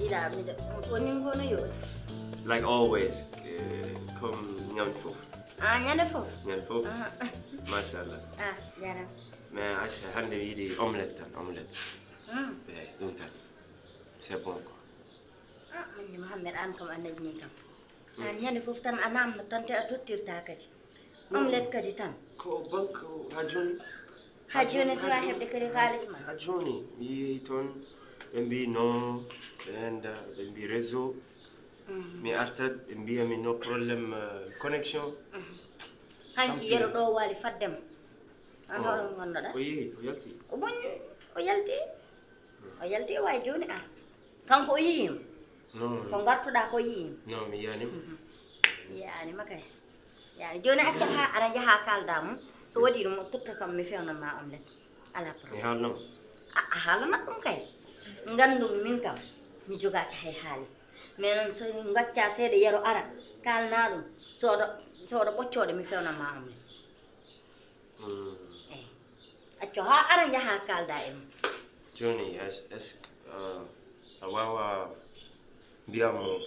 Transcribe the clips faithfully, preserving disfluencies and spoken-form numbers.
Jaabide. Woni ngono yo. Like always, eh, comme ñande fof. Ah, ñande fof. Ñande fof. Ah, Machallah. Ah, jaram. Mais Aïcha, hannde mi yiɗi omelette tan, omelette. Hmm. Eyi, ɗum tan. C'est bon quoi. Ah, min Mohamed, an kam a najmi kam. An ñande fof tan a namno tan te a tottirta kadi. Omelette kadi tan. Ko banque ha jooni. Ha jooni so wa heɓde kadi kaalis ma. Ha jooni mi yehi toon, ɓe mbi non, ɓe enda, ɓe mbi réseau. Mi artat, ɓe mbiyami no problème, euh, connexion. Hanki yero ɗo wali faddema. An hoɗo ngonnoɗa? O yehi, o yalti. O boni, o yalti. O yalti o wawi jooni an. Kanko o yiyima. Non, Ko gartuɗa ko yiyima. Non, mi yiyanima. Yiyanima kay. Yani jooni accat ha aɗa jaaha kalda mum. So waɗi ɗum o totta kam mi fewnan ma omelette. Ala Mi problème. Haalnoma. A a haalanat ɗum kay. Nganndu min kam mi jogaaki hay haalis. Mais noon so gacca seeɗa yero ara kalna ɗum. Soodo soodo ɓoccooɗe mi fewnan ma omelette. Mm. Eyi. Acco ha ara jaha kalda e mum. Jooni, est est ce que, euh, a wawa mbiyamo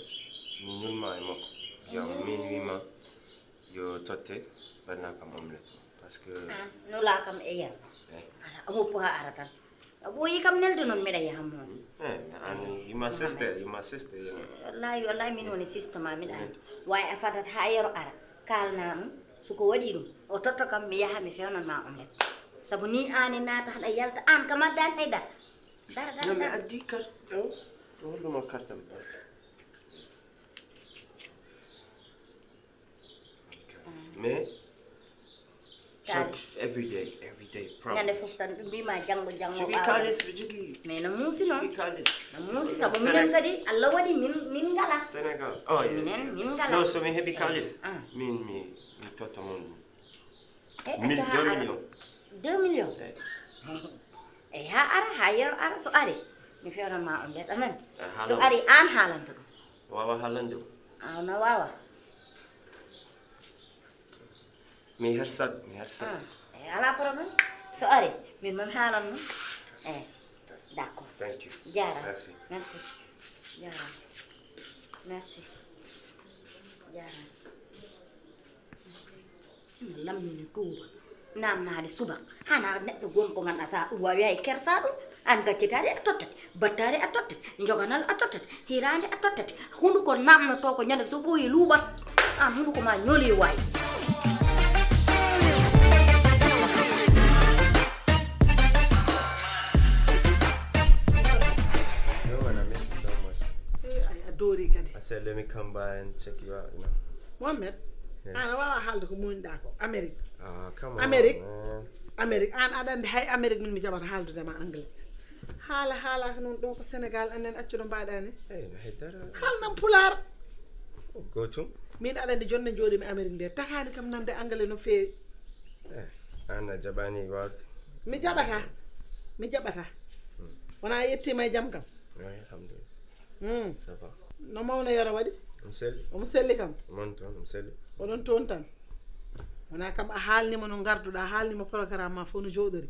mi nulma e makko? Mbiyamo min wima yo totte, mbaɗna kam omelette. Parce que An nula kam e yer. Eh. Ala a hoppu ha ara tan. A ɓooyi kam nelde noon mbiɗa yaha moon. Eh, mais an, you my sister, you my sister, you know. Wallahi wallahi min woni sista ma mbiɗa andi. Wawi a fadat ha yero ara kalna ɗum. Soko waɗi ɗum o totta kam mi yaha mi fewnan ma omelette. Sabu ni an e naata haɗa yalta an kam adda an haydara. Dara dara Non, mais dara. Addi carte, oh, holluma carte am. Mais chaque, every day, every day, Ñande problem. Fof tan ɓe mbima janngo janngo Jogi ɓaawo. Kaalis, ɓe jogi. Mais no muusi noon. Jogi Kaalis. No muusi sabu minen kadi Allah waɗi min min ngala. Sénégal. Oh, yeah. Minen min ngala. Non, so mi heɓi Kaalis, Ah. min mi mi totta mon. Eh, Mil, acca deux ha millions. Deux millions. Eh, Eyi ha ara ha yero ara so ari mi fewnan ma omelette amen. Eh, haalan. So ari an haalanta ɗum. Wawa haalande mo. A no wawa. Mi hersat, mi hersat. Ah, eyi ala problème. So ari min mami haalan mum. Eyi. D'accord. Thank you. Jarama. Merci. Merci. Jarama. Merci. Jarama. Merci. Lammini Tuuba. Namnaade subaka hana neɗɗo gon ko ganduɗa sa ɗum wawi hay kersa ɗum. An gaccitaade a tottate, battaade a tottate, joganal a tottate, hiraande a tottate. Hunduko namnoto ko ñande so ɓooyi luuɓat. An hunduko ma ñoli wayi. No, man, I miss you so much. Eh, ay a doori kadi. I said, let me come by and check you out, you know. Mohamed, Yeah. An a wawa haalde ko muñɗa ko Amérique. Ah, come Amérique. On, man. Amérique an aɗa andi hay Amérique min mi jaɓata haaldude ma anglais. Haala haalaka noon ɗo ko Sénégal anen accuɗo mbaɗani. Hey, no heddara. Haalnam pulaar. Go to. Min aɗa andi jonde jooɗimi Amérique nde takani kam nande anglais no feewi. Eh, an a jaɓani wawde. Mi jaɓata. Mi jaɓata. Wona a yettima e jam kam. Ay, alhamdulillah. Hmm. Ça va. No mawna yoro waɗi? Omo selli. Omo selli kam. Mon toon, omo selli. Oɗon toon tan. Wona kam a haalnima no garduɗa, a haalnima programme ma fof no jooɗori.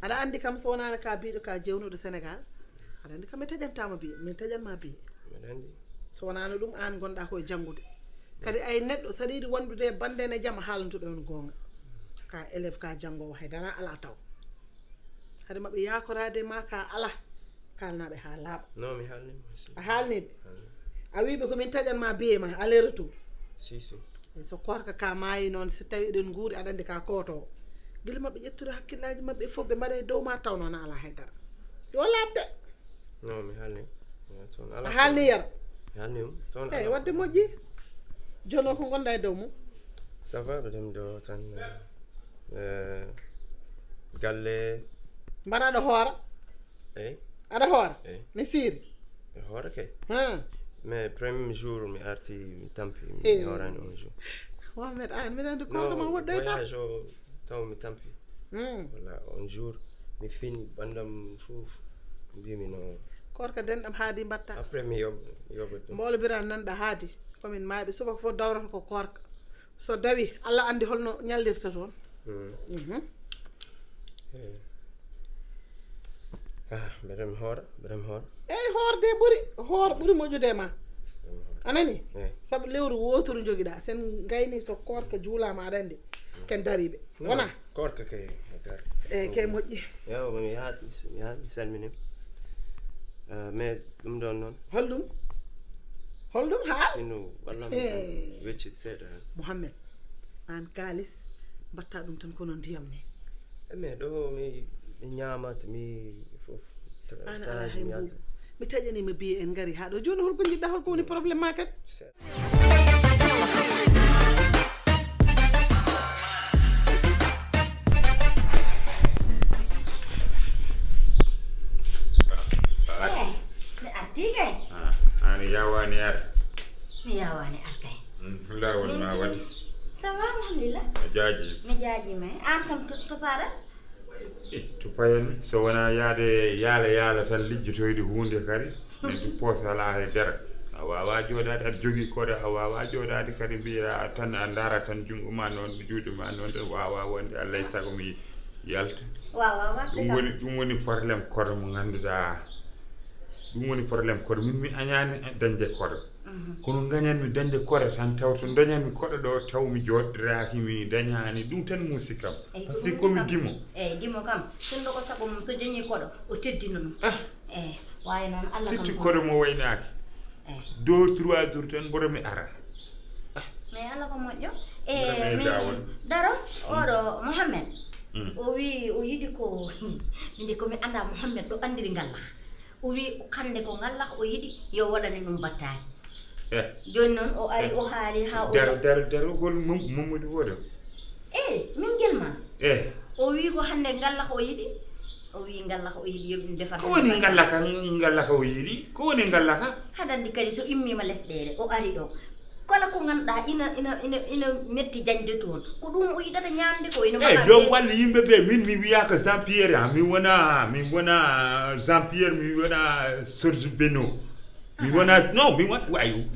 Aɗa andi kam so wonano ka biɗo ka jewnuɗo Sénégal, aɗa andi kam mi taƴantama biye, min taƴanma biye. Mbeɗa andi. So wonano ɗum an gonɗa koye janngude. Kadi ay neɗɗo saɗa yiɗi wondude e bande ne jam haalantuɗo on goonga. Ka élève ka janngowo haydara ala taw. Hade maɓɓe yakorade ma ka ala kalnaɓe ha laaɓa. Non, mi haalnima aussi. A haalniɓe? Haalnima. A wiɓe komin taƴanma biye ma aller retour. Si, si. E so korka ka maayi noon si tawi eɗen nguuri aɗa andi ka kotowo. Gila maɓɓe ƴettude hakkillaji maɓɓe fof ɓe mbaɗa e dow ma taw noon ala haydara. Yo labde. Non, mi haalnima. Eh, toon ala A haalni yero. Mi haalnima. Toon Eyi ala. Wadde moƴƴi. Jono ko gonɗa e dow mum? Ça va, ɓe ɗum ɗo tan. Eh, galle. Mbaɗa aɗa hoora? Eyi. Aɗa hoora? Eyi. Ne siiri? E hoore kay. Ha. Mais premier jour mi arti mi tampi mi Eh. Hoorani on jour. Mohamed an mbiɗa andi korko ma Non, woɗɗoy tan. Voyage o taw mi tampi. Hmm. Walla on jour mi fini ɓandam fof mbimi no. Korka denɗam haadi mbatta. Après mi yob yoɓa ɗum. Mboolo biran nanɗa haadi. Komin mayɓe subaka fof dawrata ko korka. So dawi Allah andi holno ñallirta toon. Hmm. Mhm. Eh. Ah, mbeɗa mi hoora, mbeɗa mi hoora. Eyi, hoorde ɓuri, hoor ɓuri moƴƴude e ma. A nani? Eyi. Sabu lewru wootoru njogiɗaa. Sen ngayni so koorka juulaama aɗa anndi. Ken dariiɓe. Non, wona? Koorka kay, e dar. Eyi, kay moƴƴi. Yaw, mi yahat, mi yahat, mi salmini. Eh, mais ɗum ɗon noon. Holɗum? Holɗum haal? Tinu, wallam mi tan. Eyi. Weccit seeɗa tan. Mohammed, aan kaalis, mbaɗta ɗum tan kono ndiyam ni. E mais ɗo mi, mi ñaamat, mi fof. Aan a alaa hay mbuubu. Mi taƴaniima billet en ngari haa ɗo. Jooni holko njiɗɗa, holko woni problème ma kadi? Eh, mi artii kay. Ah, aan a yawaani ar. Mi yawaani ar kay. Mm, laawol ma waɗi. Ça va, alhamdulillah. A jaaji. Mi jaaji ma. Aan kam to, to paɗa? Eh, to payan, so wonaa yaade yaala yaala tan lijjotoyde huunde kadi. Mais du poos alaa hay dara. A waawaa jooɗaade aɗa jogii koɗo, a waawaa jooɗaade kadi mbiyaa tan a ndaara tan junngo ma noon, juuɗe ma noon, ɗo waawaa wonde, Alla e sago mi yalta. Waawaa waɗde kam. Ɗum woni, ɗum woni problème koɗo mo ngannduɗaa. Ɗum woni problème koɗo. Min mi añaani dañde koɗo. Mhm. Kono ngañanmi dañde koɗo tan, taw to dañanmi koɗo ɗo, taw mi jooɗiraaki, mi dañaani. Ɗum tan muusi kam. Eyi, ko ɗum woni kam. Parce que ko mi dimo. Eyi, dimo kam. Sinno ko sago mum, so dañii koɗo, o teddina ɗum. Ah. Eyi, waawi noon, Alla kam. Surtout ko koɗo mo waynaaki. Eyi. Deux, trois jours tan, mboɗo mi ara. Ah. Mais Alla ko moƴƴo. Mboɗo mi e min daawol. Daro, mm, oɗo Mohammed. Mm. O wi o yiɗi ko, min de ko mi annda Mohammed ɗo anndiri ngalla. O wi hannde ko ngalla o yiɗi, yo waɗane ɗum battane. Eh. Jooni noon o ari, eh, o haali haa o daro, daro, daro, hol Mum-, Mamadou Wodo? Eh, min gel ma. Eh. O wi ko hannde ngalla ko o yiɗi. O wi ngalla ko o yiɗi, yo ɗum defan. Ko woni ngalla ka, ngalla ka o yiɗi? Ko woni ngalla ka? Haɗa anndi kadi so immiima lesɗeele, o ari ɗo. Kala ko ngannduɗaa ina, ina, ina, ina metti dañde toon. Ko ɗum o yiɗata ñaamde ko ina. Eh, mbaɗa yo ɓe wallu yimɓe ɓe. Min mi wiyaaka Jean Pierre, ah, mi wona, mi wona Jean Pierre, mi wona Serge Beno. Mi wona, non, mi wona, way,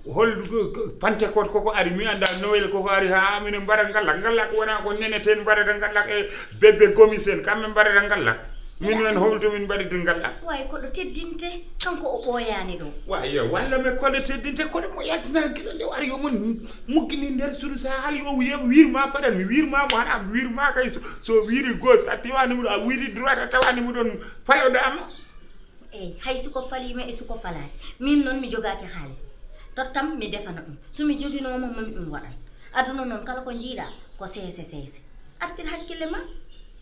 hol ko, ko, Pentecôte koko ari, mi annda Noël koko ari, haa minen mbaɗa ngalla, ngalla ko wona ko neneten mbaɗata ngalla e bébé gomis en, kamɓe mbaɗata ngalla. Min men holto min mbaɗirde ngalla. Way koɗo teddinte, kanko o ɓooyaani ɗo. Way, yo, walla mi koɗo teddinte, koɗo mo yaltina gila nde wari yo mon muggini nder suudu sa haali o wiye wiir ma paɗan, mi wiir ma mo hana wiir ma kay so, so wiiri gauche a tewani mo ɗo, a wiiri droite a tawani mo ɗon faloɗama. Eyi, hay suko faliima e suko falaaki. Min noon mi jogaaki haalis. Tottam mi defana ɗum. So mi joginooma, mami ɗum waɗan. Aduna noon kala ko njiiɗaa ko seese seese. Artir hakkille ma.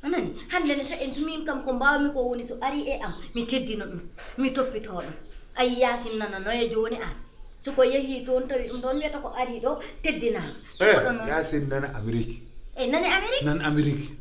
A nani? Hannde ne sa en so min kam ko mbaawmi ko woni so ari e am, mi teddina ɗum. Mi toppitoo ɗum. A yiyaa Yaasin Nana noya jooni an. So ko yehii toon tawi ɗum ɗoon wiyata ko arii ɗo teddinaama. Eh, ko ɗon noon. Yaasin Nana Amérique. Eh, nani Amérique? Nan Amérique.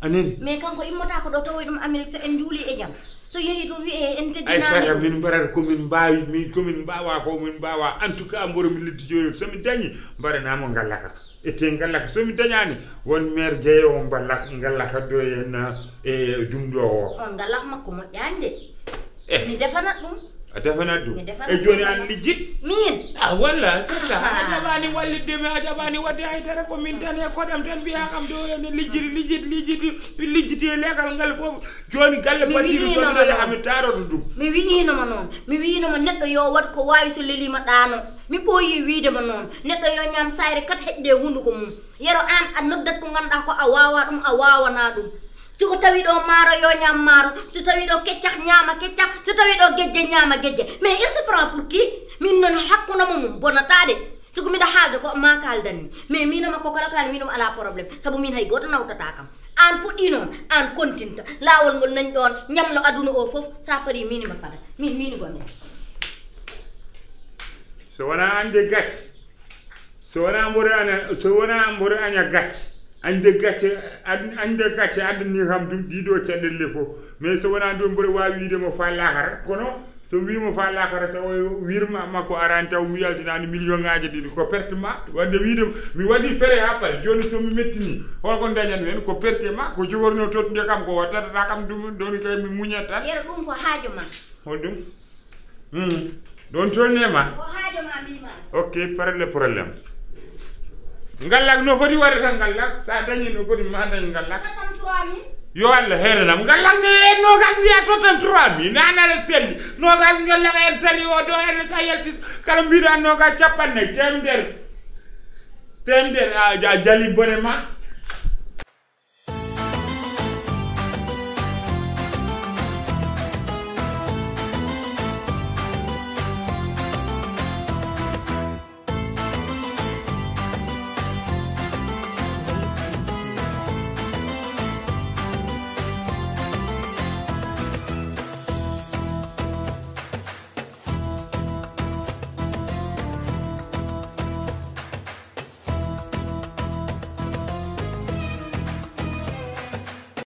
A nani? Mais kanko immotaako ɗo tawoy ɗum Amérique so en njuulii e jam. So yehii toon wiyee en teddinaama. Ay sara min mbarata ko min mbaawi, min, ko min mbaawaa ko min mbaawaa. En tout cas, mboro mi leddi jooni. So mi dañii, mbaɗanaa mo ngallaka. Ete ngallaka. So mi dañaani, won maire jeeyoowo mballa-, ngallaka ɗo en, e Dumɗo o. On ngallaka makko moƴƴaani de. Eh. Mi defanat ɗum. A defanat ɗum? Mi defanat ɗum. E jooni an lijjit? Min? Ah, walla, c'est ça. Ah. A jaɓaani wallitde mi, a jaɓaani waɗde hay dara, ko min tan e koɗam tan mbiyaa kam ɗo ene lijjiti, lijjiti, lijjiti, lijjiti e leegal ngal fof. Jooni galle Basiru wiyiino Sodo mo yaha noon. Mi taaroto ɗum. Mi wiyiino mo noon. Mi wiyiino mo neɗɗo yo waɗ ko waawi so leliima ɗaano. Mi ɓooyii wiyde mo noon. Neɗɗo yo ñaam sayre kat heƴde e hunnduko mum. Yero aan a noddat ko ngannduɗaa ko a waawaa ɗum, a waawanaa ɗum. Si ko tawi ɗo maaro yo ñaam maaro, so tawi ɗo keccah ñaama keccah, so tawi ɗo gejje ñaama gejje. Mais il se prend pour qui? Min noon hakkunde mum bonataa de. Siko miɗa haalda ko ma kaaldan mi. Mais min e makko kala kaali min ɗum alaa problème. Sabu min hay gooto nawtataa kam. Aan fuɗɗii noon, aan kontinta. Laawol ngol nani ɗoon, ñamlo aduna o fof, sa parii min e ma fada. Min, min ngonmi. So wonaa añde gacce, so wonaa mboɗo aña, so wonaa mboɗo aña gacce, añde gacce, añ-, añde gacce addani kam ɗum ɗiɗo caɗeele fof. Mais so wonaa ɗum mboɗo waawi wiyde mo faa laakara. Kono so mi wii mo faa laakara taw o wirma makko araani taw mi yaltinaani million ŋaaji ɗiɗi ko perte ma. Wadde wiyde mi waɗi fere haa pare. Jooni so mi mettinii, hol ko ndañan mi heen? Ko perte ma, ko jogorno tottude kam ko wattata kam ɗum, ɗoon kay mi muñat tan. Yero ɗum ko haajo ma. Hol ɗum? Hmm. Ɗoon tolni e ma? Ko haajo ma mbiima. Ok, pas de problème. Ngallak no foti waɗata ngallak, sa dañi no foti ma dañ ngallak. Cinquante-trois mille. Yo Allah heeranam, ngal langne en nogas mbiya to tan trois mille, nanare selli, nogas ngal laga en tali o ɗo en sa yalti, kala mbiɗa nogas capannayi, temedere, temedere, a, a jali bone ma,